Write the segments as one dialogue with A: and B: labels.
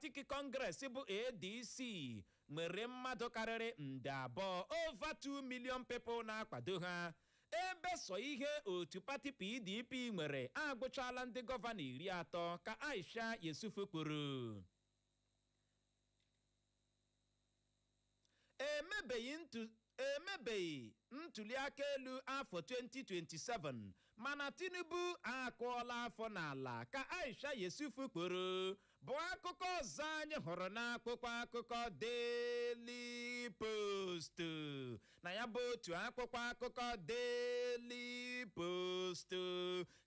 A: Democratic Congress bụ ADC nwere mmadụ karịrị nde 2, over 2 million people na-akwado ha, ebe sọ ihe otu pati PDP nwere agụchala ndị gọvanọ 30, ka Aisha Yesufu kwuru. Emebeghị ntuliaka elu afọ 2027, mana Tinubu akụọla afọ n'ala, ka Aisha Yesufu kwuru, bụ akụkọ ọzọ anyị hụrụ n'akwụkwọ akụkọ Daily Post. Na ya bụ otu akwụkwọ akụkọ Daily Post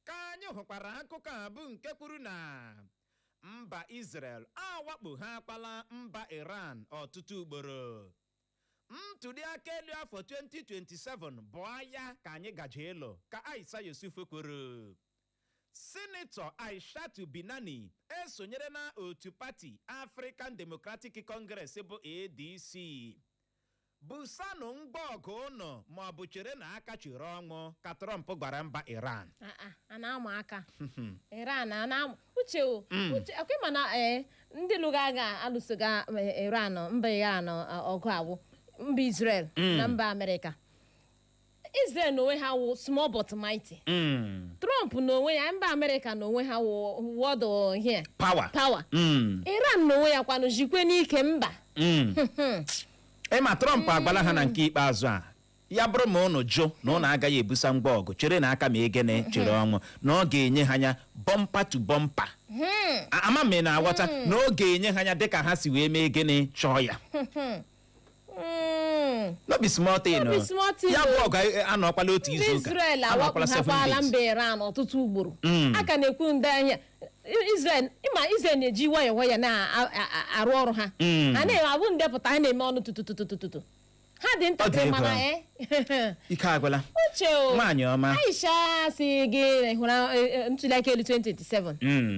A: ka anyị hụkwara akụkọ a bụ nke kwuru na mba Israel awakpo ha akpala mba Iran ọtụtụ ugboro. Ntụliaka elu afọ 2027 bụ agha ka anyị gaje ịlụ, ka Aisha Yesufu kwuru. Sinetọ Aishatu Binani esonyere na otu pati African Democratic Congress bụ ADC. Busanụ ngwa ọgụ ụnụ ma ọ bụ chere na aka chere ọnwụ, ka Trump gwara mba Iran.
B: Ah, ah, a na-ama aka Iran, a na-ama uche o uche akwa ịma na ndị lụga agha alụsoga Iran, mba Iran ọgụ awụ mba Israel na mba Amerịka. Israel n'onwe ha wụ small but mighty. Trump n'onwe ya, mba Amerịka n'onwe ha wụ world here
A: power.
B: Power. Iran n'onwe ya kwanụ jikwe n'ike mba.
A: Ịma Trump agbala ha na nke ikpeazụ a, ya bụrụ ma ụnụ jụ na ụnụ agaghị ebusa ngwa ọgụ, chere na aka ma egene chere ọnwụ, na ọ ga-enye ha anya bumper to bumper. Ama m ị na-aghọta na ọ ga-enye ha anya dịka ha si wee mee gịnị chọọ ya. No be small thing.
B: No be
A: O.
B: small thing
A: Ya bụ
B: o.
A: ọgụ anọkwala otu
B: ndị
A: izu ụka,
B: Israel
A: anọkwala 7
B: awakpụhakwala
A: days.
B: mba Iran ọtụtụ ugboro. A ka na-ekwu ndị anya Israel, ịma Israel na-eji nwayọọ nwayọọ na-arụ ọrụ ha. Ha na-abụ ndepụta ha na-eme ọnụ tutututututu ha dị
A: Ọ dị
B: ntakịrị
A: egwu
B: mana
A: ahụ. Ike agwụla.
B: Uche o.
A: Nwaanyị ọma.
B: Aisha si gị hụrụ ntụliaka elu 2027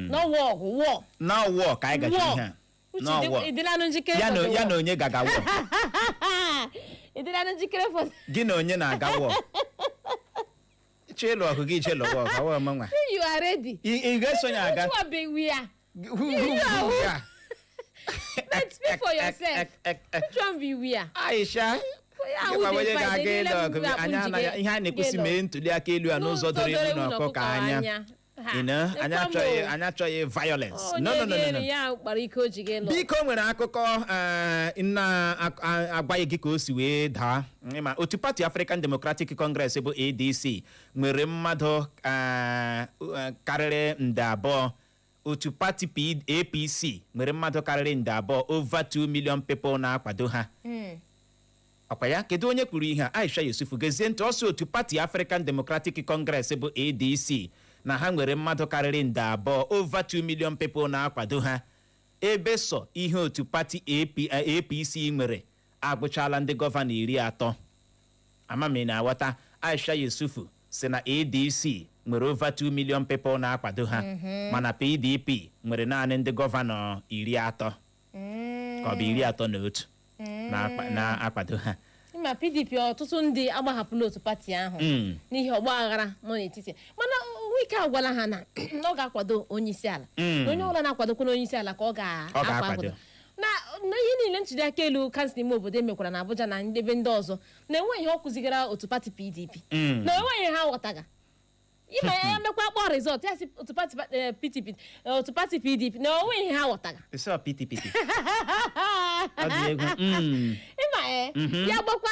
B: n'ọwa ọgụ wọ
A: Na war ka anyị gaji
B: wọ
A: ihe a.
B: Uche,
A: Na war.
B: ịdịlanụ njikere
A: Ya na
B: for the
A: ya
B: war?
A: na onye gaga war?
B: Ịdịlanụ njikere for
A: Gị na onye na-aga war? Ịchọ ịlụ ọgụ, gị je lụwa ọgụ, awa ọma nwa.
B: You are ready.
A: Ị ga-esonye aga?
B: Which one be we are?
A: Who,
B: You are who?
A: yeah.
B: But speak for yourself. Which one be we are?
A: Aisha
B: Ya
A: gịkwa
B: who
A: onye
B: dey fight?
A: ga-aga
B: They
A: ịlụ ọgụ?
B: niile
A: Anyị anaghị ihe a na-ekwesị mee ntuli aka elu a n'ụzọ doro ewu na ọkụkọ anya. Anyị achọghị violence. No, no, no, no, no.
B: Ya kpara ike o ji gị lụ.
A: Biko, nwere akụkọ na-agwaghị gị ka o si wee daa. Ma otu pati African Democratic Congress bụ ADC nwere mmadụ karịrị nde 2, otu pati APC nwere mmadụ karịrị nde 2, over 2 million people na-akwado ha. Ọkwa ya, kedu onye kwuru ihe a? Aisha Yusufu. Gezie ntị, ọsọ otu pati African Democratic Congress bụ ADC na ha nwere mmadụ karịrị nde 2, over 2 million people na-akwado ha, ebe sọ ihe otu pati APC nwere agụchala ndị gọvanọ 30. Ama m ị na-aghọta. Aisha Yusufu si na ADC nwere over 2 million people na-akwado ha, mana PDP nwere naanị ndị gọvanọ 30, ka ọ bụ 31 na-akwado ha.
B: Ma PDP, ọtụtụ ndị agbahapụla otu pati ahụ n'ihi ọgba aghara nọ n'etiti, mana Wike agwala ha na ọ ga-akwado onye isi ala, na onye ọbụla na-akwadokwa onye isi ala ka ọ
A: Ọ ga-akwado.
B: ga-akwado. Na ihe niile ntuli aka elu kansụl ime obodo emekwara na Abuja na ebe ndị ọzọ, na enweghị ihe ọ kụzigara otu pati PDP, na enweghị ihe ha ghọtaga. Ịma ya mekwa kpọọ result ya, si otu pati PDP, otu pati PDP, na onweghị ihe ha ghọtaga.
A: Isi ọ PTPT. Ọ dị egwu.
B: Ịma ee, ya gbakwa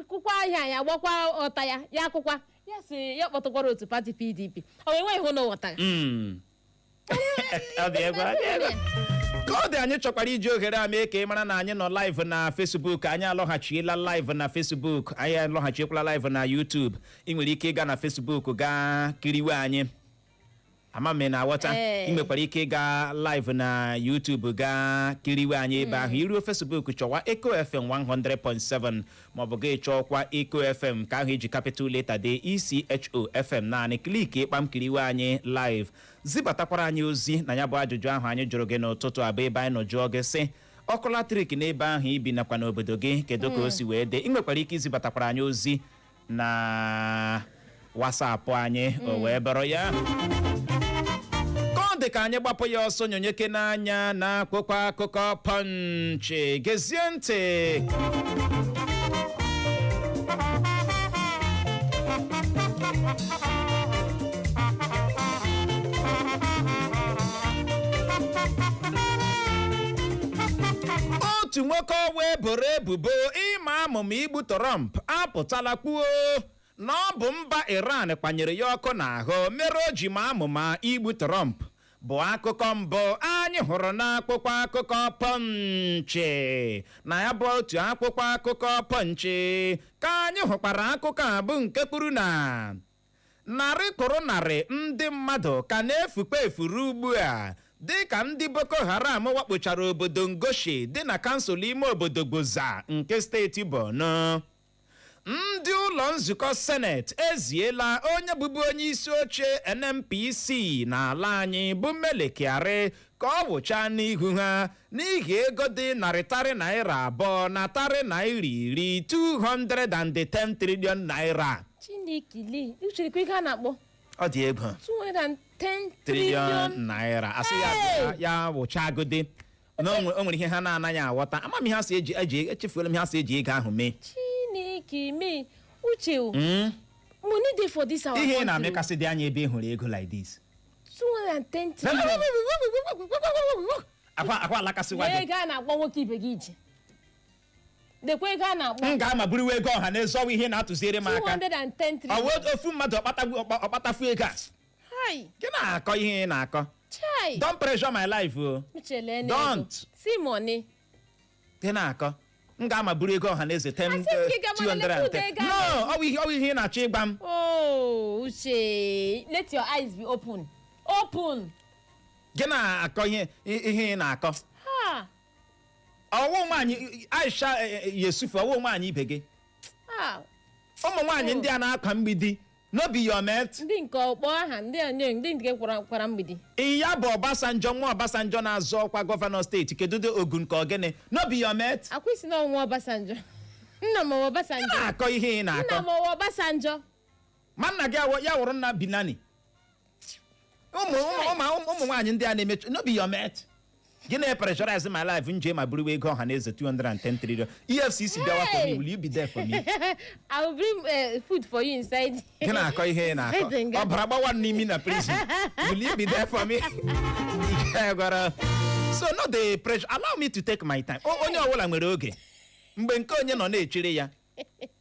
B: kụkwa ahịa, ya gbakwa ọta ya, ya akụkwa ya, si ya kpọtụkwara otu pati PDP, ọ enweghị hụ na ọ ghọtara.
A: Ọ dị egwu, ọ dị egwu. Ka ọ dị, anyị chọkwara iji ohere a mee ka ị mara na anyị nọ live na Facebook. Anyị alọghachiela live na Facebook, anyị alọghachikwala live na YouTube. Ị nwere ike ịga na Facebook gaa kiriwe anyị. Ama m ị na-aghọta.
B: Ee.
A: Ị nwekwara ike ịga live na YouTube gaa kiriwe anyị ebe ahụ. Iruo Facebook, chọwa Eco FM 100.7, maọbụ gị chọọkwa Eco FM ka ahụ iji capital letter de ECHO FM, naanị click ịkpam kiriwe anyị live. Zibatakwara anyị ozi na ya bụ ajụjụ ahụ anyị jụrụ gị n'ụtụtụ abụ, ebe anyị nọ jụọ gị sị, ọkụ latrik n'ebe ahụ ibi nakwa n'obodo gị, kedu ka o si wee dị? Ị nwekwara ike izibatakwara anyị ozi na WhatsApp anyị, o wee bụrụ ya. Ka ọ dị. dị ka anyị gbapụ ya ọsọ nyonyeke n'anya na akwụkwọ akụkọ Punch. Gezie ntị. Otu nwoke ọwa eboro ebubo ịma amụma igbu Trump apụtala kwuo na ọ bụ mba Iran kwanyere ya ọkụ n'ahụ mere o ji ma amụma igbu Trump, bụ akụkọ mbụ anyị hụrụ n'akwụkwọ akụkọ Punch. Na ya bụ otu akwụkwọ akụkọ Punch ka anyị hụkwara akụkọ a, bụ nke kwuru na narị kwụrụ narị ndị mmadụ ka na-efukpe efuru ugbu a dịka ndị Boko Haram wakpochara obodo Ngoshi dị na kansụl ime obodo Gwoza nke steeti Borno. Ndị ụlọ nzukọ Seneti eziela onye bụbu onye isi oche NNPC n'ala anyị bụ Mele Kyari ka ọ wụchaa n'ihu ha n'ihi ego dị narị tarị naira 2 na tarị naira 10, 210 trillion naira.
B: Chinekele, ucherekwa ego a na-akpọ
A: Ọ dị egwu.
B: 210
A: trillion
B: trillion
A: naira. Asị ya
B: Hey!
A: bịa, ya wụchagode na o nwere ihe ha na-anaghị aghọta. Ama m ihe ha si eji, echefuola m ihe ha si eji ego ahụ mee.
B: Chineke mee, Uche o, money dey for this our
A: Ihe ị
B: country.
A: na-amịkasị dị anya ebe ị hụrụ ego like this.
B: 210 trillion.
A: Akwa alakasịwa
B: Lee
A: gị.
B: ego a na-akpọ nwoke ibe gị iji dekwa ego a na-akpọ.
A: M ga-ama buruwe ego ọha na eze ọwa ihe na-atụziere m aka.
B: 210
A: Ọ
B: trillion.
A: wụ ofu mmadụ ọkpatafu ego a?
B: Hai.
A: Gị na-akọ ihe ị na-akọ.
B: Chai.
A: Don't pressure my life o.
B: Uche, lee n'ego.
A: Don't.
B: See money.
A: Gị na-akọ m ga-ama buru ego ọha na eze 10
B: Asị m gị gama na
A: 210.
B: lekwa ego
A: No.
B: ahụ.
A: Ọ bụ ihe ị na-achọ ịgba m.
B: Oh, Uche, let your eyes be open, open.
A: Gị na-akọ ihe ị na-akọ.
B: Ha.
A: Ọwụ nwaanyị Aisha Yesufu, ọwụ nwaanyị ibe gị.
B: Ha.
A: Ụmụ nwaanyị ndị a na-akwa mgbidi, no be your mate.
B: Ndị nke ọkpọ aha ndị onye ndị nke kwara mgbidi.
A: Iya bụ Ọbasanjọ, nwa Ọbasanjọ na-azọ ọkwa gọvanọ steeti kedu dị Ogun ka ogene, no be your mate.
B: Akwụsị na ọnwa Ọbasanjọ, nna m ọwa Ọbasanjọ.
A: Na-akọ ihe ị
B: Nna
A: na-akọ.
B: m ọwa Ọbasanjọ.
A: Ma nna gị ya wụrụ nna Binani. Ụmụ ụmụ ụmụ ụmụ nwaanyị ndị a na-emechu, no be your mate. Gị na-pressurize my life nje ma bụrụ ego ọha na eze 210 trillion. EFCC bịawa for me, will you be there for me?
B: I will bring food for you inside.
A: Gị na-akọ ihe ị na-akọ.
B: Inside nga.
A: Ọbara gbawa m n'imi na prison, will you be there for me? Ike gwara. So no dey pressure, allow me to take my time. Onye ọbụla nwere oge mgbe nke onye nọ na-echere ya.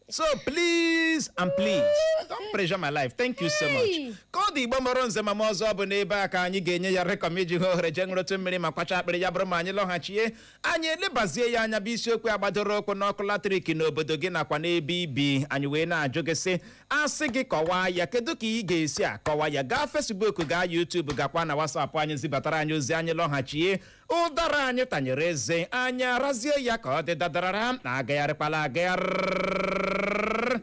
A: So please and please, don't pressure my life. Thank you so much.
B: Hey!
A: Ka ọ dị, Igbo mụrụ nze ma m ọzọ, bụ n'ebe a ka anyị ga-enye ya rekọm iji hụ ohere jee ṅụrụtụ mmiri ma kwacha akpịrị. Ya bụrụ ma anyị lọghachie, anyị elebazie ya anya bụ isiokwu agbadoro ụkwụ n'ọkụ latrik n'obodo gị nakwa n'ebe ibi. Anyị wee na-ajụ gị sị, asị gị kọwaa ya, kedu ka ị ga-esi akọwa ya? Gaa Facebook, gaa YouTube, gakwa na WhatsApp anyị, zibatara anyị ozi. Anyị lọghachie, ụdara anyị tanyere eze, anyị arazie ya ka ọ dị dadarara na agagharịkwala agagharị.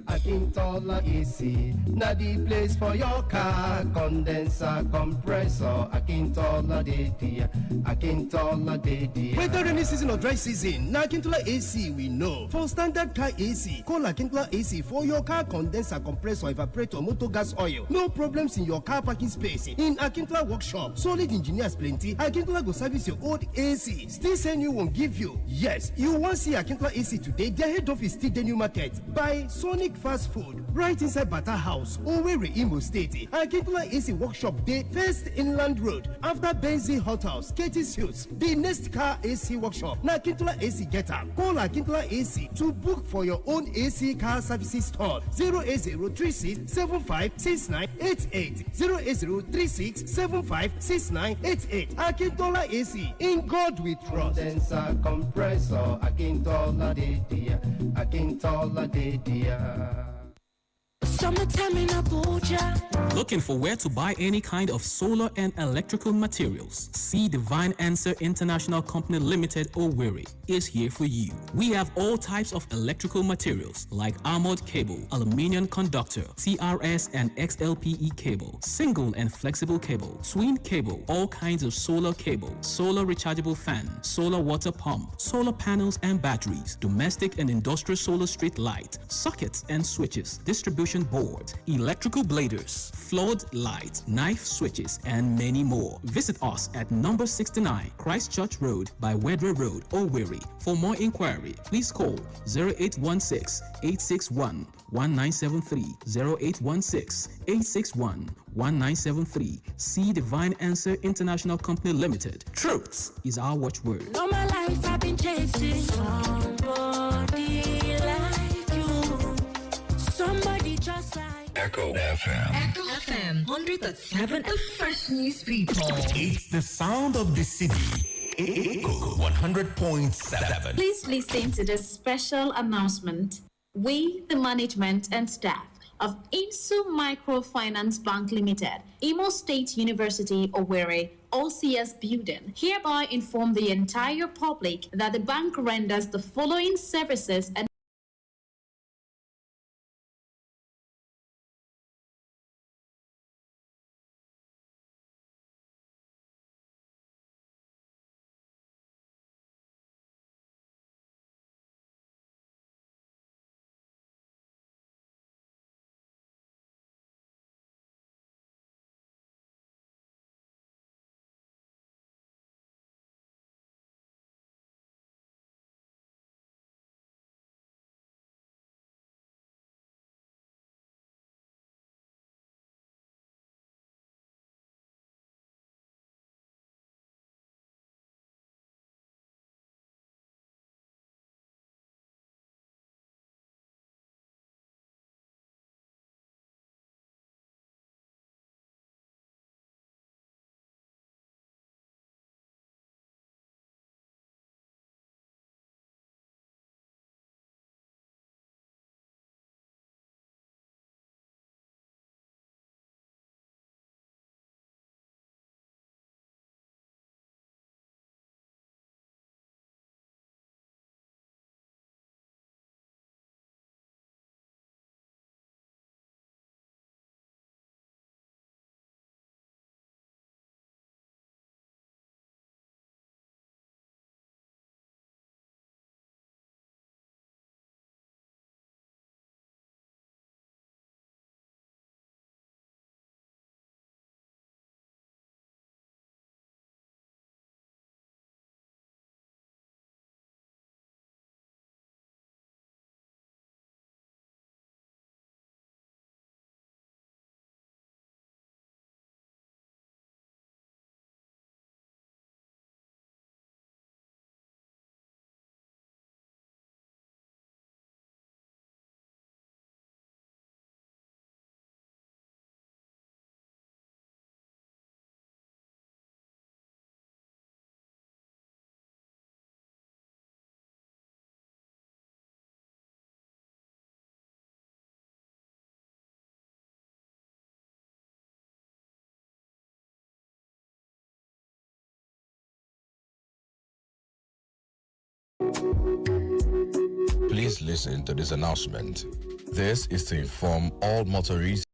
C: Akintola AC, na the place for your car, condenser, compressor. Akintola dey there. Akintola dey there.
D: Whether rainy season or dry season, na Akintola AC we know. For standard car AC, call Akintola AC for your car condenser, compressor, evaporator, motor gas oil. No problems in your car parking space. In Akintola workshop, solid engineers plenty. Akintola go service your old AC. Still say new one give you. Yes, you wan see Akintola AC today? Their head office still dey New Market by Sonic Fast Food, right inside Bata House, Owerri, Imo State. Akintola AC workshop dey First Inland Road after Benzi Hot House, Katie Suits. The next car AC workshop na Akintola AC get am. Call Akintola AC to book for your own AC car services store 08036756988, 08036756988. Akintola AC, in God we trust.
C: Condenser, compressor, Akintola dey there. Akintola dey there.
E: Summertime in Abuja.
F: Looking for where to buy any kind of solar and electrical materials? See Divine Answer International Company Limited Owerri is here for you. We have all types of electrical materials like armored cable, aluminium conductor, TRS and XLPE cable, single and flexible cable, twin cable, all kinds of solar cable, solar rechargeable fan, solar water pump, solar panels and batteries, domestic and industrial solar street light, sockets and switches, distribution extension board, electrical bladers, flood light, knife switches, and many more. Visit us at number 69 Christchurch Road by Wedra Road, Owerri. For more inquiry, please call 0816 861 1973, 0816 861 1973. See Divine Answer International Company Limited. Truth is our watchword.
E: All my life I've been chasing somebody like you. Somebody just like
G: Echo FM.
H: Echo FM 100.7, the fresh news people.
G: It's the sound of the city. Echo 100.7.
I: Please listen to this special announcement. We, the management and staff of IMSU Microfinance Bank Limited, Imo State University, Owerri, OCS Building, hereby inform the entire public that the bank renders the following services and
J: Please listen to this announcement. This is to inform all motorists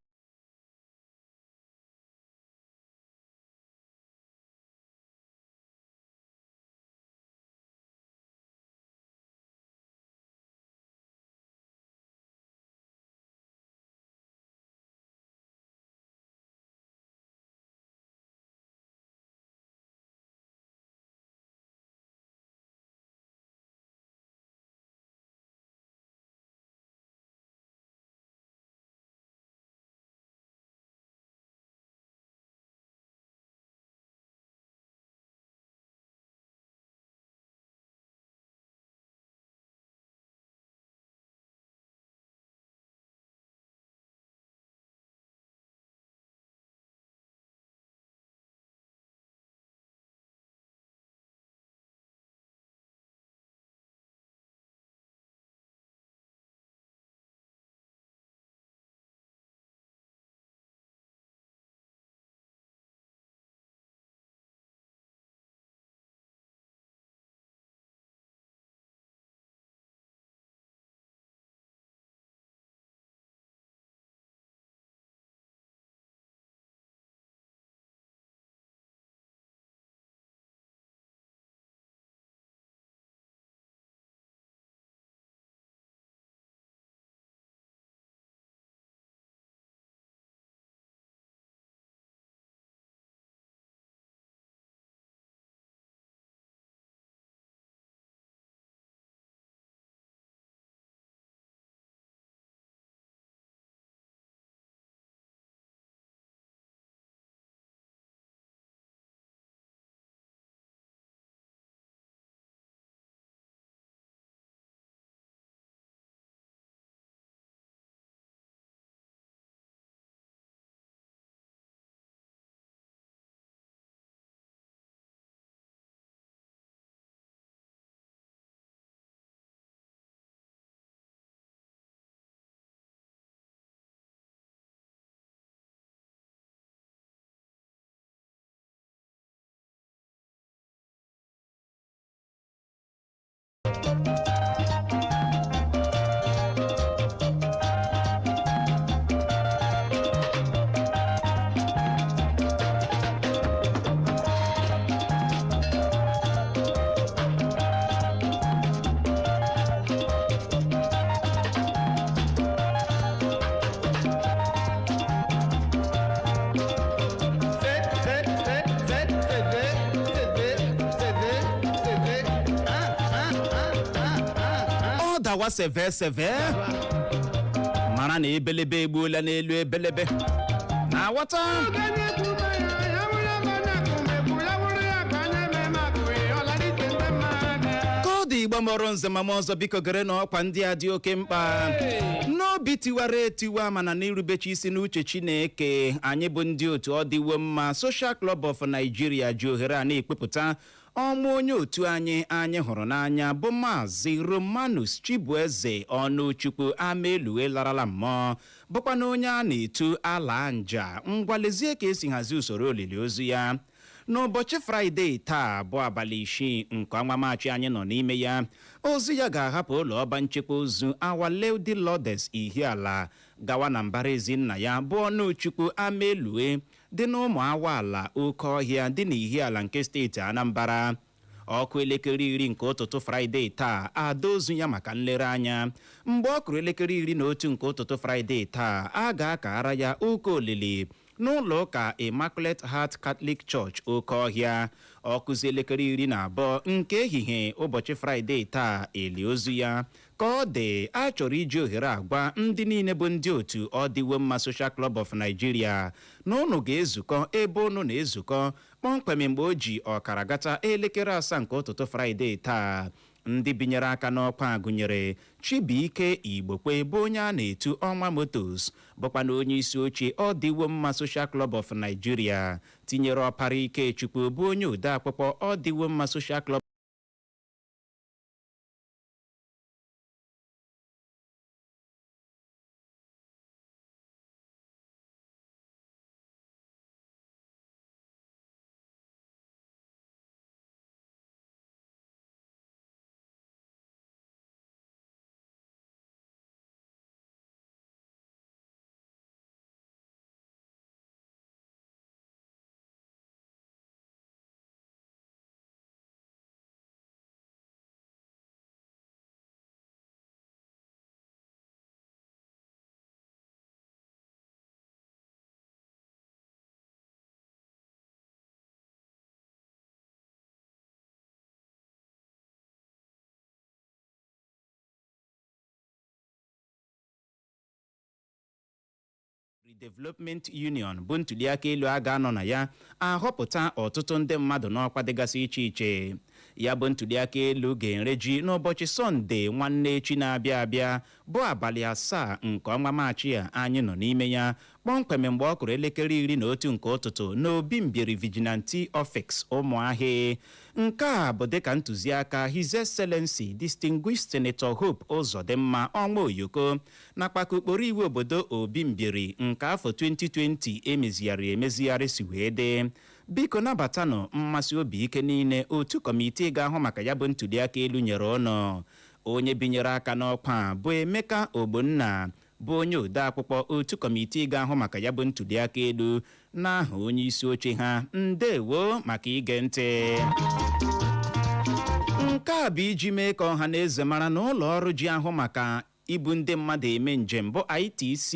A: Ọ dawa seve seve, mara na ebelebe egbuola n'elu ebelebe na-aghọta. Koodu Igbo mụrụ nze mama ọzọ, biko gere na ọkwa ndị a dị oke mkpa. N'obi tiwara etiwa mana n'irubechi isi n'uche Chineke, anyị bụ ndị otu Ọdịwo Mma Social Club of Nigeria ji ohere a na-ekpepụta ọnwụ onye otu anyị anyị hụrụ n'anya, bụ Maazị Romanus Chibueze Ọnụchukwu Amelue, larala mmụọ, bụkwa na onye a na-etu Ala Nja. Ngwalezie ka esi hazie usoro olili ozu ya n'ụbọchị Fraịde taa, bụ abalị 6 nke ọnwa Maachị anyị nọ n'ime ya. Ozu ya ga-ahapụ ụlọ ọba nchekwa ozu Our Lady Lourdes, Ihiala, gawa na mbara ezi nna ya, bụ Ọnụchukwu Amelue, dị n'Ụmụ Awaala Oke Ọhịa dị n'Ihiala nke steeti Anambra. Ọkụ elekere 10 nke ụtụtụ Fraịde taa, ada ozu ya maka nlereanya. Mgbe ọ kụrụ elekere 11 nke ụtụtụ Fraịde taa, a ga-akara ya ụka olili n'ụlọ ụka Immaculate Heart Catholic Church, Oke Ọhịa. Ọkụzi elekere 12 nke ehihie ụbọchị Fraịde taa, eli ozu ya. Ka ọ dị, a chọrọ iji ohere agwa ndị niile bụ ndị otu Ọdịwo Mma Social Club of Nigeria na unu ga-ezukọ ebe unu na-ezukọ kpọmkwem mgbe o ji ọkara gata elekere 7 nke ụtụtụ Fraịde taa. Ndị binyere aka n'ọkwa gụnyere Chibuike Igbokwe, bụ onye a na-etu Ọnwa Motors, bụkwa na onye isi oche Ọdịwo Mma Social Club of Nigeria, tinyere Ọpara Ikechukwu, bụ onye odeakwụkwọ Ọdịwo Mma Social Club Redevelopment Union, bụ ntuliaka elu a ga-anọ na ya ahọpụta ọtụtụ ndị mmadụ n'ọkwa dịgasị iche iche. Ya bụ ntuliaka elu ga-ereji n'ụbọchị Sọnde nwanne echi na-abịa abịa, bụ abalị 7 nke ọnwa Maachị a anyị nọ n'ime ya, kpọmkwem mgbe ọ kụrụ elekere 11 nke ụtụtụ n'Obi Mbiri Vigilante Office, Ụmụahịa. Nke a bụ dịka ntụziaka His Excellency Distinguished Senator Hope Uzodimma, Ọnwa Oyoko, nakwa ka ụkpụrụ iwu obodo Obi Mbiri nke afọ 2020 emezigharị emezigharị si wee dị. Biko nabatanụ mmasị obi ike niile otu kọmitii ga-ahụ maka ya bụ ntuliaka elu nyere ụnụ. Onye binyere aka n'ọkwa bụ Emeka Ogbonna, bụ onye odeakwụkwọ otu kọmitii ga-ahụ maka ya bụ ntuliaka elu, n'aha onye isi oche ha. Ndewo maka ige ntị. Nke a bụ iji mee ka ọha na eze mara na ụlọ ọrụ ji ahụ maka ibu ndị mmadụ eme njem, bụ ITC,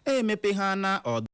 A: emepe ha na ọdụ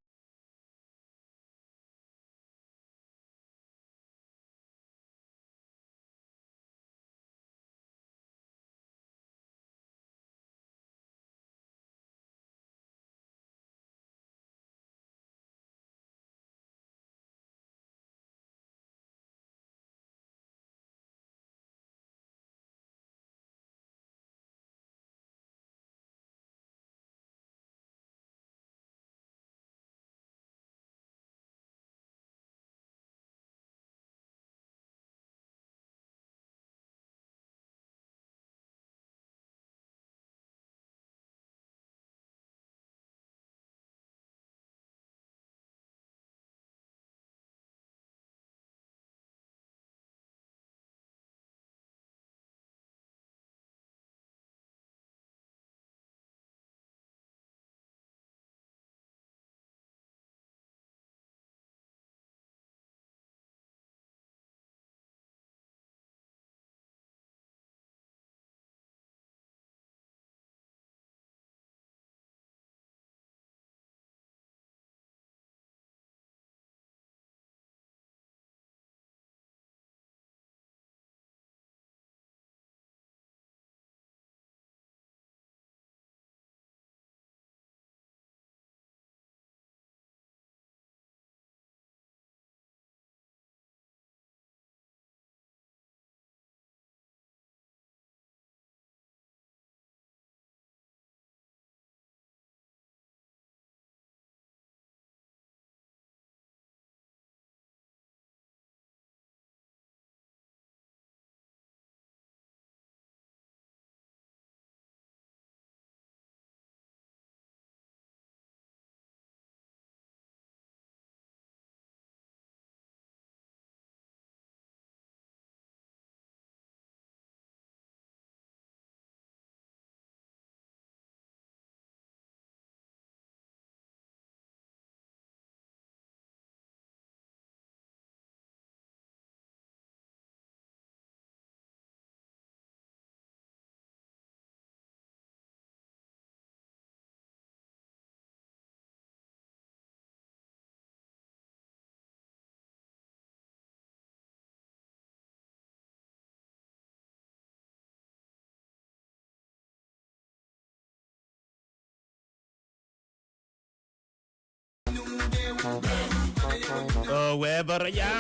A: O wee bụrụ ya.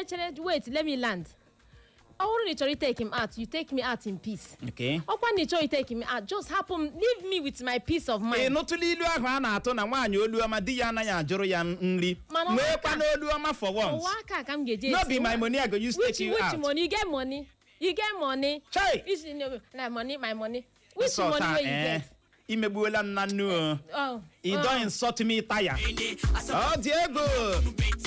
B: Chere, wait, let me land. Ọ bụrụ na ị chọrọ take him out, you take me out in peace. Ọkwa na ị chọrọ take me out, just hapụ m, leave me with my peace of
A: Ị
B: mind.
A: nụtụla ilu ahụ a na-atụ na nwaanyị olu ọma, di ya anaghị ajụrụ ya nri?
B: Mana
A: Nwee kwa n'olu ọma for once.
B: Ụwa aka ka m ga-eji
A: No
B: esi.
A: be my money I go use
B: Which
A: take you
B: which
A: out.
B: money? You get money, you get money.
A: Chai!
B: Which, no, na money, my money, which
A: Insult
B: money
A: a,
B: wey you
A: eh,
B: get?
A: Imegbuola m na nnu o.
B: Oh.
A: You
B: Oh.
A: don insult me tire. Ọ dị ego.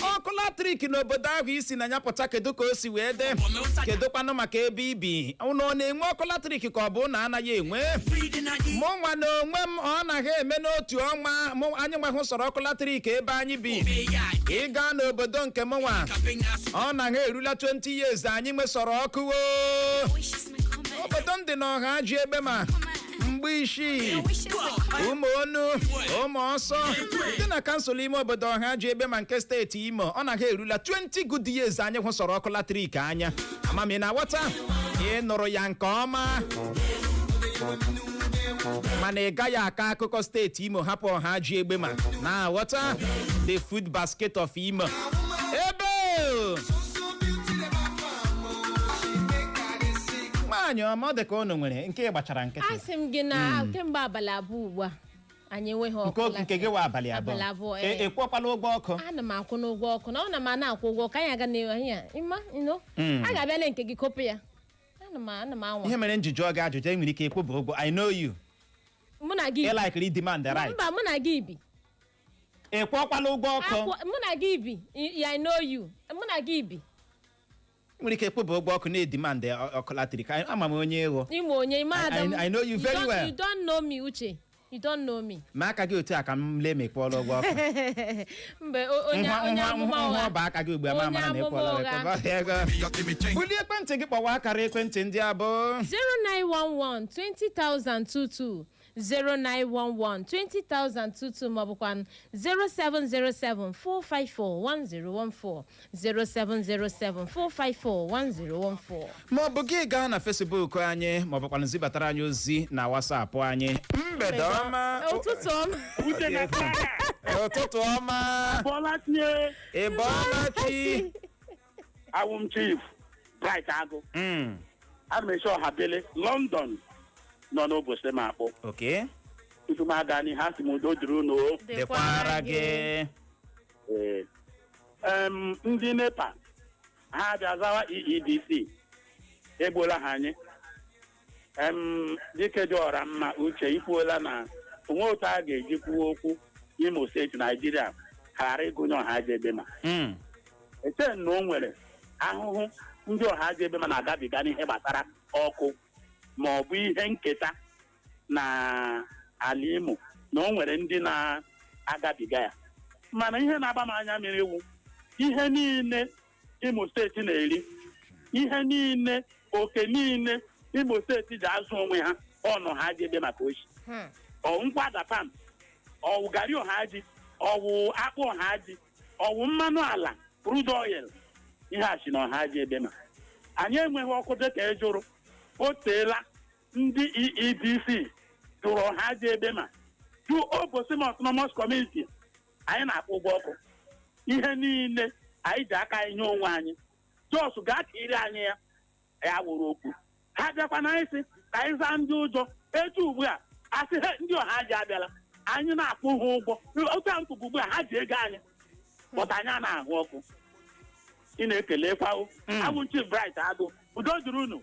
A: Ọkụ latrik n'obodo ahụ isi na ya pụta, kedu ka o si wee dị? Kedu kwanụ maka ebe ibi? Unu ọ na-enwe ọkụ latrik ka ọ bụ na anaghị enwe? Mụ nwa na onwe m, ọ naghị eme n'otu ọnwa mụ anyị nwahụ sọrọ ọkụ latrik ebe anyị bi. Ị gaa n'obodo nke mụ nwa, ọ naghị erula 20 years anyị nwesọrọ ọkụ o. Obodo m dị n'ọha ji egbe ma mgbe isii, ụmụ onu, ụmụ ọsọ dị na kansụl ime obodo ọha ji egbe ma nke steeti Imo, ọ naghị erula 20 good years anyị hụsọrọ ọkụ latrik anya. Amami na ghọta, ị nụrụ ya nke ọma, mana ị gaghị akọ akụkọ steeti Imo hapụ ọha ji egbe ma na-aghọta, the food basket of Imo ebe nwaanyị ọma, ọ dị ka unu nwere nke gbachara nkịtị.
B: Asị m gị na kemgbe abalị 2 ugbu a, anyị enweghị ọkụ.
A: Nke gị wa abalị 2?
B: Abalị 2.
A: E kwụọkwala ụgwọ ọkụ?
B: Ana m akwụ n'ụgwọ ọkụ na ọ na m ana akwụ ụgwọ ọkụ. Anyị aga n'ihu anyị a ịma ino a ga-abịala nke gị kopụ ya. Ana m anwa.
A: Ihe mere m ji jụọ gị ajụjụ, enwere ike ịkwụba ụgwọ. I know you.
B: Mụ na gị
A: Ị
B: bi.
A: like demand the right.
B: Mba, mụ na gị bi.
A: Ị kwụọkwala ụgwọ ọkụ?
B: Mụ na gị bi. I know you, mụ na gị bi.
A: Nwere ike ịkwụba ụgwọ ọkụ na-edemand ọkụ latrik. Ama m onye ịghụ.
B: Ịmụ onye ime adam.
A: I know you very well.
B: You don't know me, Uche, you don't know me.
A: Ma aka gị otu a ka m lee ma ị kwụọla ụgwọ ọkụ.
B: Mgbe onye onye amụma
A: nhwa
B: ụgha.
A: ọba aka gị ugbu a ma
B: Onye
A: mara na ị
B: amụma
A: kwụọla
B: ụgha.
A: ụgwọ ego. Bulie ekwentị gị kpọwa akara ekwentị ndị a bụ
B: 0911 20022, 0911 20022, maọbụkwa 0707 454 1014, 0707 454 1014.
A: Ma ọ bụ gị gaa na Facebook anyị, ma ọ bụkwa zibatara anyị ozi na WhatsApp anyị. Mgbede ọma.
B: Ụtụtụ ọma.
K: Uche na Clara.
A: Ụtụtụ ọma.
K: Bọla tie.
A: Ị bọọla chi.
K: Awụ m Chief Bright Agụ. Ana m esi Ọhabele London nọ n'ụbọchị m akpọ. Tutu m aga n'ihe, asị m udo dịrị unu o.
A: Dịkwara gị.
K: Ee. Ndị NEPA ha bịa zawa EEDC egbuola ha anyị. Dike dị ọra mma, Uche, ikwuola na onwe otu a ga-eji kwuo okwu Imo Steeti, Naijiria ghara ịgụnye ọha ji ebe ma eche na o nwere ahụhụ ndị ọha ji ebe ma na-agabiga n'ihe gbasara ọkụ ma ọ bụ ihe nketa na ala Imo, na o nwere ndị na-agabiga ya. Mana ihe na-agba m anya mmiri wụ ihe niile Imo Steeti na-eri, ihe niile, oke niile Imo Steeti ji azụ onwe ha, ọnụ ha ji ebe maka ochi ọwụ nkwada pam, ọwụ gari ọha ji, ọwụ akpụ ọha ji, ọwụ mmanụ ala, crude oil, ihe a si na ọha ji ebe ma anyị enweghị ọkụ. Dịka ị jụrụ, o teela ndị EEDC jụrụ ọha ji ebe ma jụ Obosi Autonomous Community. Anyị na-akwụ ụgwọ ọkụ, ihe niile anyị ji aka anyị nye onwe anyị. Jos gaa ka iri anyị ya, ya wụrụ okwu ha bịakwa na anyị sị ka anyị zaa ndị ụjọ. Etu ugbu a asị he ndị ọha ji abịala, anyị na-akwụ ha ụgwọ otu a mkpụkpụ ugbu a ha ji ego anyị pụta, anyị a na-ahụ ọkụ. Ị na-ekelekwa o. Abụ Chief Bright Agụ, udo dịrị unu.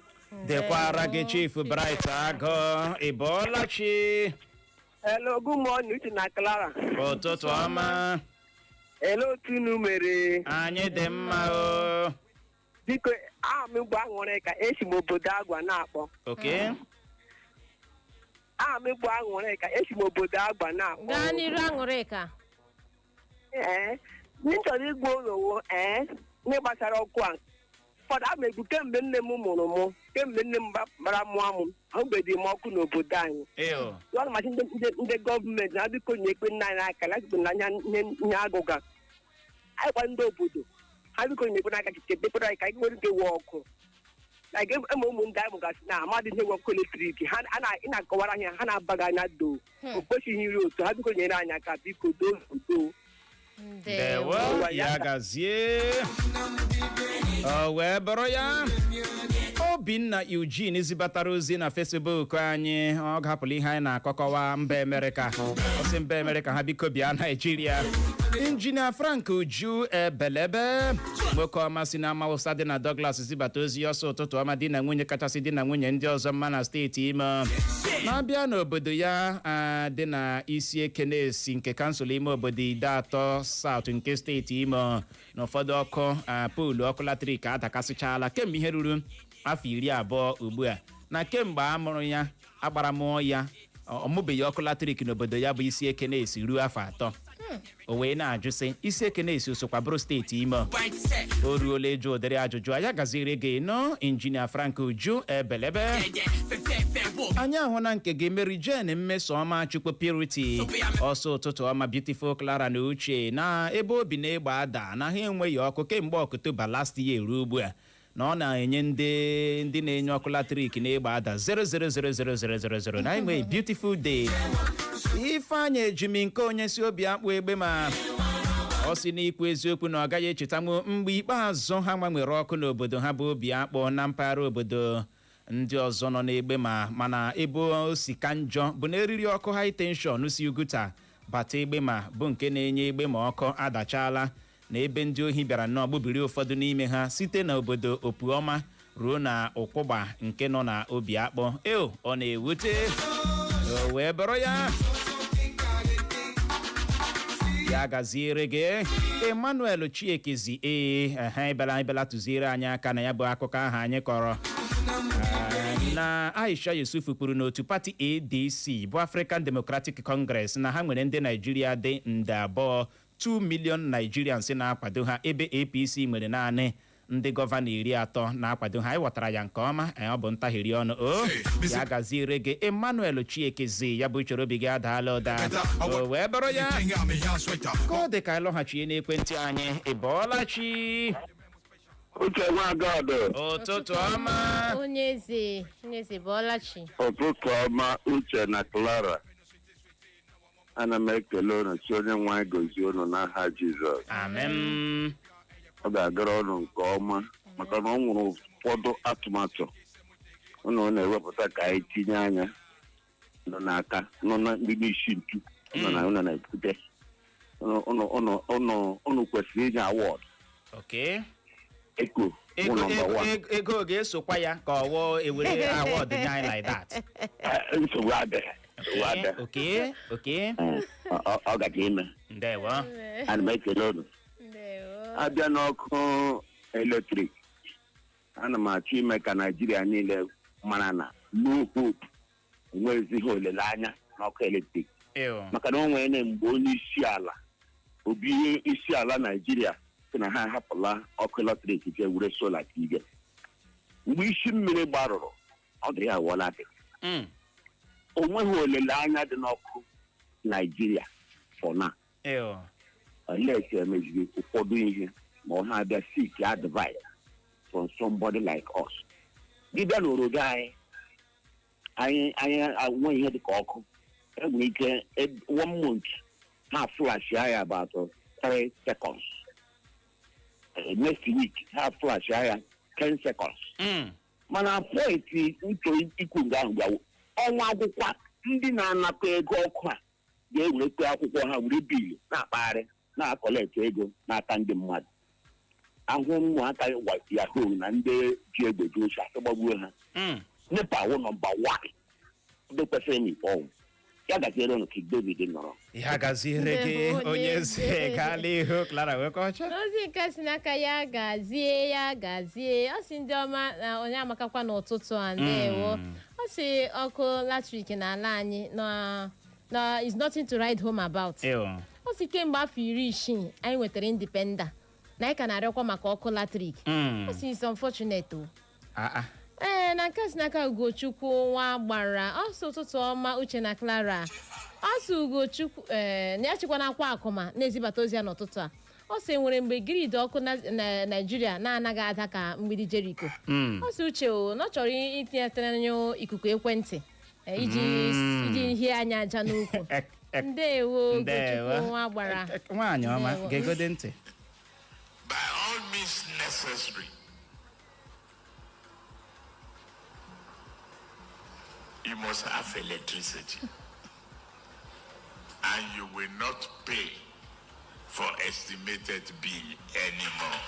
A: Dịkwara gị, Chief Bright Agụ. Ị bọọla chi.
L: Hello, good morning, Uche na Clara.
A: Ụtụtụ ọma.
L: Hello, otu unu mere?
A: Anyị dị mma o.
L: Biko, aha m bụ Aṅụrị ka esi m obodo Agwa na-akpọ. Aha m bụ Aṅụrịka, esi m obodo Agba na-akpọ.
B: Gaa n'iru, Aṅụrịka.
L: Ee, ndị m chọrọ igwa ụlọ wo, ee, ndị gbasara ọkụ a. Ụfọdụ ama egwu kemgbe nne m mụrụ mụ, kemgbe nne m gbara mụọ mụ, ahụbeghị m ọkụ n'obodo anyị. Ọ na-amasị ndị gọọmenti na biko nye ekpe nna anyị aka na n'anya ihe agụga. Anyị gwa ndị obodo ha biko nye ekpe n'aka chetekwara anyị ka anyị nwere ike wee ọkụ. Na eme ụmụ ndị anyị mụgasị na amadị ihe nwe ọkụ eletrik ha a ị na-akọwara ha, ha na-abaghị anya doo. O kwesịghị iri otu ha biko nyere anyị aka, biko, doo doo.
A: Ndewo, ya gazie. O wee bụrụ ya, Obinna Eugene zibatara ozi na Facebook anyị. Ọ ga-hapụla ihe anyị na-akọkọwa mba Amerịka. Ọ sị mba Amerịka ha biko bịa Naijiria. Injinia Frank Uju Ebelebe, nwoke ọma si na Amawụsa dị na Douglas zibata ozi ọsọ: ụtụtụ ọma, di na nwunye kachasị di na nwunye ndị ọzọ mma na steeti Imo. Na-abịa n'obodo ya dị na isi Ekenesi nke kansụl ime obodo Ideatọ South nke steeti Imo, na ụfọdụ ọkụ poolu ọkụ latrik adakasịchala kemgbe ihe ruru afọ 20 ugbu a, na kemgbe a mụrụ ya agbara mụọ ya ọ mụbeghị ọkụ latrik n'obodo ya bụ isi Ekenesi ruo afọ 3. O wee na-ajụ sị, isi Ekenesi osokwa bụrụ steeti Imo? O ruola ịjụ ụdịrị ajụjụ a. Ya gaziri gị nọ, Injinia Frank Uju Ebelebe. Anyị ahụ na nke gị, Mary Jane Mmesoma Chukwu Purity, ọsọ: ụtụtụ ọma, beautiful Clara na Uche. Na ebe obi na-egbe ada na ha enweghị ọkụ kemgbe Ọktoba last year ruo ugbu a, na ọ na-enye ndị na-enye ọkụ latrik na-egbe ada 0000000, na enweghị. Beautiful day. Ifeanyị Ejimi nke onye si obi akpụ egbe, ma ọ sị n'ikwu eziokwu na ọ gaghị echetanwu mgbe ikpeazụ ha gbanwere ọkụ n'obodo ha bụ obi akpọ na mpaghara obodo ndị ọzọ nọ n'egbe, ma mana ebe o si ka njọ bụ na eriri ọkụ high tension si Uguta bata egbe, ma bụ nke na-enye egbe ma ọkụ adachala, na ebe ndị ohi bịara nnọọ gbubiri ụfọdụ n'ime ha site n'obodo Opuọma ruo na Ụkwụgba nke nọ na obi akpọ. Eo, ọ na-ewute. O wee bụrụ ya, ya gaziere gị, Emmanuel Chiekezi. Ee, ehe, ịbịala tụziere anyị aka na ya bụ akụkọ ahụ anyị kọrọ na Aisha Yusuf kwuru n'otu pati ADC bụ African Democratic Congress na ha nwere ndị Naijiria dị nde 2, 2 million Nigerians na-akwado ha, ebe APC nwere naanị ndị gọvanọ 30 na-akwado ha. Anyị ghọtara ya nke ọma. Ọ bụ ntahiri ọnụ. O ya gaziere gị, Emmanuel Chiekezi. Ya bụ uchoro obi gị adaala ụda. O wee bụrụ ya, ka ọ dị ka anyị lọghachie n'ekwentị anyị. Ị bọọla chi?
K: Uche Nwagọdụ.
A: Ụtụtụ ọma.
B: Onye eze, onye eze, bọọla chi.
K: Ụtụtụ ọma, Uche na Clara. Ana m ekele unu, si onye nwe anyị gozie unu n'aha Jizọs.
A: Amen.
K: Ọ ga-agara unu nke ọma, maka na ọ nwere ụfọdụ atụmatụ unu na-ewepụta ka anyị tinye anya nọ n'aka nọ na ndị n'isi ntu nọ na unu na-ebute unu kwesịrị inye award. Eko bụ
A: ego
K: nọmba
A: ego
K: one.
A: Ego ga-esokwa ya ka ọ wụọ ewere award nye anyị like that?
K: Nsogbu adịghị, nsogbu adịghị.
A: Okay.
K: Ọ gaje ime.
A: Ndewo.
K: Ana m ekele unu. Abịa n'ọkụ eletrik, ana m achọ ime ka Naijiria niile mara na no hope, enweghịzi olileanya n'ọkụ eletrik.
A: Ew.
K: Maka na o nwere mgbe onye isi ala, obi isi ala Naijiria sị na ha ahapụla ọkụ eletrik jee were solar tige. Mgbe isi mmiri gbarụrụ, ọ dịrị ya wụọla dị. O nweghị olileanya dị n'ọkụ Naijiria for now,
A: Ew.
K: unless emeziri ụfọdụ ihe ma ọ ha abịa seek advice from somebody like us. Gị bịa n'obodo anyị, anyị enweghị ihe dịka ọkụ. Enwere ike one month ha flash ya about 3 seconds. Next week ha flash ya 10 seconds. Mana point nchọ ikwu nga ahụ bịawo, ọnwa akwụkwọ ndị na-anakọ ego ọkụ a ga-ewerekwa akwụkwọ ha were bill na-akpagharị na-acollect ego n'aka ndị mmadụ ahụ. Ụmụaka yahoo na ndị ji egbe ji ochi asị gbagbuo ha. NEPA wụ nọmba 1 ndị kwesịrị n'ikpe ọnwụ. Ya gaziere ụnụ ka David nọrọ.
A: Ya gaziere gị.
B: Ndewo,
A: onye
B: onye
A: eze.
B: eze.
A: Gaala ihu, Clara Wekọcha.
B: Ozi nke si n'aka ya gazie, ya gazie. Ọ sị ndị ọma na onye amakakwa n'ụtụtụ a, ndewo. Ọ sị ọkụ latrik n'ala anyị na is nothing to write home about.
A: Ew.
B: Ọ sị kemgbe afọ 60 anyị nwetara independence na anyị ka na-arịọkwa maka ọkụ latrik. Ọ sị it's unfortunate o.
A: Ah, ah.
B: Ee, na nke a si n'aka Ugochukwu nwa gbara ọsọ. Ụtụtụ ọma, Uche na Clara. Ọsọ Ugochukwu, ee, na ya chịkwa na akwa akụma na-ezibata ozi ya n'ụtụtụ a. Ọ sị nwere mgbe grid ọkụ na Naijiria na-anaghị ada ka mgbidi Jeriko. Ọ sị Uche o, na ọ chọrọ itinyetanyụ ikuku ekwentị iji hie anya aja n'ukwu. Ndewo.
A: Ndewo.
B: Ugochukwu nwa gbara.
A: Nwaanyị ọma.
B: Ndewo.
A: Gegode ntị.
M: By all means necessary, you must have electricity. And you will not pay for estimated bill anymore.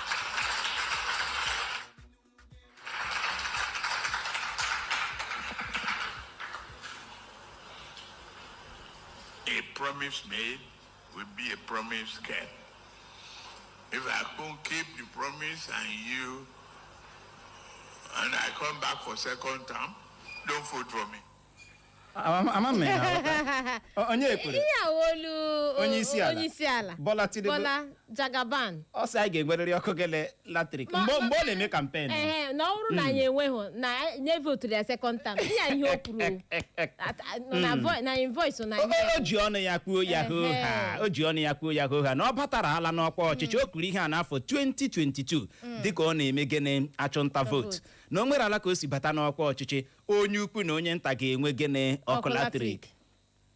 M: A promise made will be a promise kept. If I couldn't keep the promise and I come back for second term, don't vote for me.
A: Ama m na onye kwuru.
B: Ihe a olu
A: Onye isi ala.
B: Onye isi ala.
A: Bola Tinubu.
B: Bola Jagaban.
A: Ọ sị anyị ga-enwerịrị ọkụ gele latrik mgbe ọ na-eme campaign.
B: Ehe, na ọ bụrụ na anyị enweghị na nye voturu ya second term. Ihe a ihe o kwuru o. Na invoice na ihe.
A: O ji ọnụ ya kwuo ya hoo ha. O ji ọnụ ya kwuo ya hoo ha na ọ batara ala n'ọkwa ọchịchị. O kwuru ihe a n'afọ 2022 dịka ọ na-eme gịnị? Achụnta vote. Na o nwere ala ka o si bata n'ọkwa ọchịchị, onye ukwu na onye nta ga-enwe gịnị? Ọkụ latrik.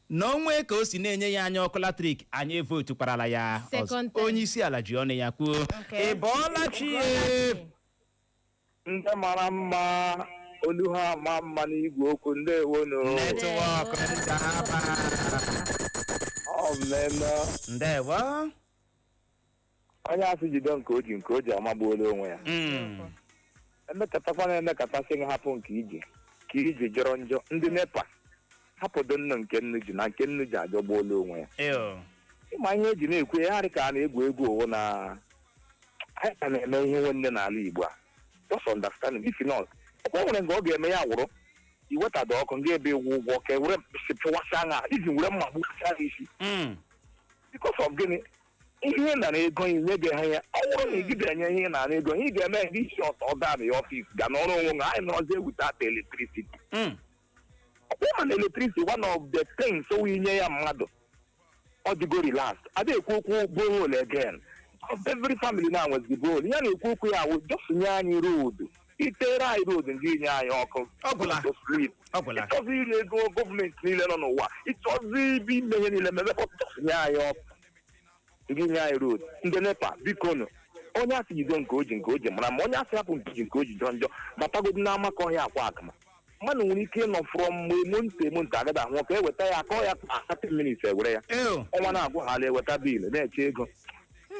A: Na onwe ka o si na-enye ya anya ọkụ latrik, anyị votu kwarala ya ọzọ.
B: Second term.
A: Onye isi ala ji ọnụ ya kwuo. Ị bọọla chi ye?
N: Ndị mara mma, olu ha ama mma n'igwe okwu, ndewonu.
A: Network Njaba.
N: Ọ mmemme.
A: Ndewo.
N: Onye asị jide nke o ji, nke o ji amagbuola onwe ya. Emekatakwa na emekata sị gị hapụ nke iji ka iji jọrọ njọ. Ndị NEPA, hapụdo nnu nke nnu ji na nke nnu ji ajọgbuola onwe ya.
A: Ew.
N: Ịma ihe eji na-ekwu ya dị ka a na-egwu egwu owu na anyị ka na-eme ihe nwanne n'ala Igbo a. Just understand, if not, ọkwa nwere nke ọ ga-eme ya wụrụ iwetada ọkụ ndị ebe ịkwụ ụgwọ ka ewere mkpịsị pịwasịa ha, iji were mma gbukasịa ha isi. Because of gịnị? Ihe ị nara ego nye gị ha ya. Ọ bụrụ na ị gide enye ihe ị nara ego, ị ga-eme ndị isi ọtọ gaa na ya office ga n'ọrụ onwe ha. Anyị nọrọzie without electricity. Ọkwa na electricity, one of the things so inye ya mmadụ, ọ dịgo relax. Ada ekwu okwu borehole again. Every family na nwezi borehole. Ya na-ekwu okwu ya wụ just nye anyị road, itere anyị road, ndị nye anyị ọkụ.
A: Ọgwụla.
N: To sleep.
A: Ọgwụla.
N: Ịchọzi iri ego gọọmenti niile nọ n'ụwa, ịchọzi ibe ime ihe niile mebe, just nye anyị ọkụ, ndị nye anyị road. Ndị NEPA, biko nụ. Onye asị jide nke o ji, nke o ji mara ma onye asị hapụ nke ji, nke o ji jọrọ njọ. Batagodi n'amakọ ọhịa akwa akama, mmadụ nwere ike ịnọ from month month agada ahụ ka eweta ya, akọ ya 30 minutes ewere ya. Ọnwa na-agwụ ha ala eweta bill na-eche ego.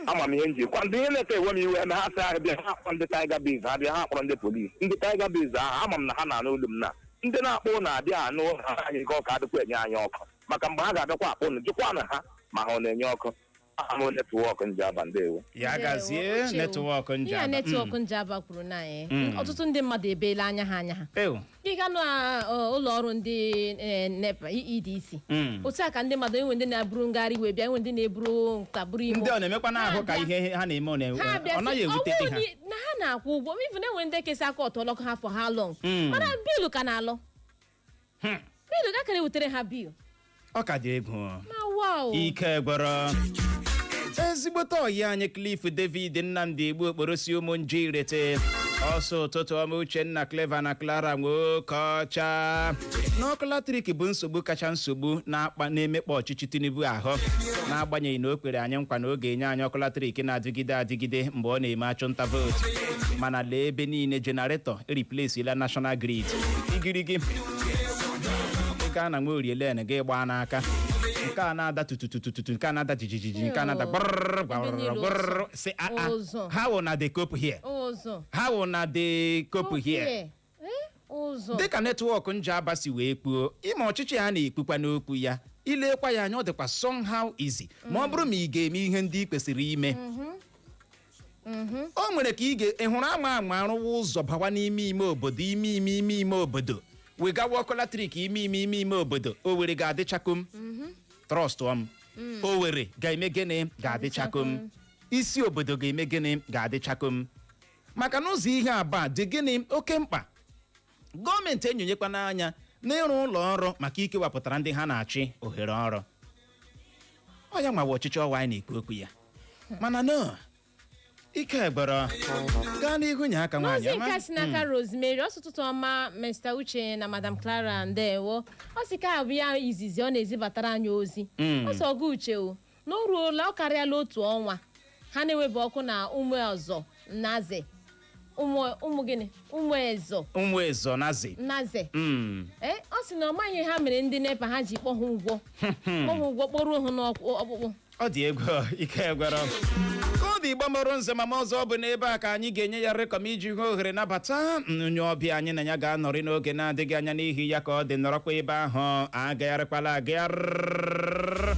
N: Ama m ihe nji kwa ndị ihe na-efe ewe m iwe na ha sị ahụ bịa, ha akpọ ndị Tiger Base, ha bịa, ha akpọrọ ndị polisi, ndị Tiger Base ahụ. Ama m na ha na-anụ olu m na ndị na-akpọ ụnụ abịa anụ ha anyị nke ọka adịkwa enye anyị ọkụ, maka mgbe ha ga-abịakwa akpọ ụnụ, jụkwa na ha ma ha ọ na-enye ọkụ. Aha m Network Njaba, ndewo.
A: Ya gazie.
B: Uche o.
A: Network
B: Ihe a
A: Njaba.
B: Network Njaba kwuru na anyị ọtụtụ ndị mmadụ ebeela anya ha anya ha.
A: Ew.
B: Gị ga n'ụlọ ọrụ ndị NEPA, EEDC, otu a ka ndị mmadụ enwe, ndị na-eburu ngagharị iwe bịa, enwe ndị na-eburu nka buru imo.
A: Ndị ọ na-emekwa n'ahụ ka ihe ha na-eme ọ na-
B: Ha bịa
A: ọ naghị
B: sị,
A: ewute
B: ọ
A: dị
B: bụrụ
A: ha.
B: na ha na-akwụ ụgwọ, even enwe ndị kesa aka ọtọ ọlọkọ ha for how long, mana bill ka na-alọ, bill ga kara ewutere ha bill.
A: Ọ ka dị egwu.
B: Ma wow.
A: Ike gwọrọ. Ezigbote ọyị anyị, Cliff David Nnamdi Egbu Okporosi ụmụ nje irete ọsọ. Ụtụtụ ọma, Uchenna, Clever na Clara nwoke ọcha. N'ọkụ latrik bụ nsogbu kacha nsogbu na-akpa na-emekpa ọchịchị Tinubu ahụ, n'agbanyeghị na o kwere anyị nkwa na ọ ga-enye anyị ọkụ latrik na-adịgide adịgide mgbe ọ na-eme achụnta vootu. Mana lee ebe niile, generator replace national grid. Igirigi ị gaa na nwa len gị gbaa n'aka, nke a na-ada tututututu, nke a na-ada jijijiji, nke a na-ada gbọrọrọ gbọrọrọ gbọrọrọ. Sị a
B: Ụzọ.
A: How una dey cope here?
B: Ụzọ.
A: How una dey cope here?
B: Eh, ụzọ.
A: Dịka Network Njaba si wee kwuo, ịma ọchịchị a na-ekwukwa n'okwu ya, ilekwa ya anya, ọ dịkwa somehow easy ma ọ bụrụ ma ị ga-eme ihe ndị ị kwesịrị ime. O nwere ka ị ga ị hụrụ ama ama arụwa ụzọ bawa n'ime ime obodo, ime ime ime ime obodo. Wegawa ọkụ latrik ime ime ime ime obodo, Owere ga-adịchakom. Trust m, Owere ga-eme gịnị? Ga-adịchakom. Isi obodo ga-eme gịnị? Ga-adịchakom, maka na ụzọ ihe abụọ dị gịnị oke mkpa. Gọọmenti enyonyekwa n'anya n'ịrụ ụlọ ọrụ maka ikewapụtara ndị ha na-achị ohere ọrụ. Ọ ya nwawa ọchịchị ọwa anyị na-ekwu okwu ya, mana no ike gbọrọ gaa n'ihu nye aka nwaanyị
B: N'ozi
A: ọma.
B: nke a si n'aka Rosemary ọsụtụtụ ọma, Mr Uche na Madam Clara, ndewo. Ọ sị ka abụ ya izizi ọ na-ezibatara anyị ozi. Ọ sị ọgụ Uche o na o ruola, ọ karịala otu ọnwa ha na-ewebe ọkụ na ụmụ ọzọ naze, ụmụ ụmụ gịnị, ụmụ ezo.
A: Ụmụ ezo nazi.
B: Naze. Ee, ọ sị na ọ maghị ihe ha mere ndị NEPA ha ji kpọ ha ụgwọ, kpọ ha ụgwọ, kpọruo ha n'ọkpụkpụ.
A: Ọ dị egwu, ike gwara ka ọ dị. Igbo mụrụ nze mama ọzọ, ọ bụ n'ebe a ka anyị ga-enye ya rekọm iji hụ ohere nabata onye ọbịa anyị na ya ga-anọrị n'oge na-adịghị anya. N'ihi ya, ka ọ dị, nọrọkwa ebe ahụ, agagharịkwala agagharị.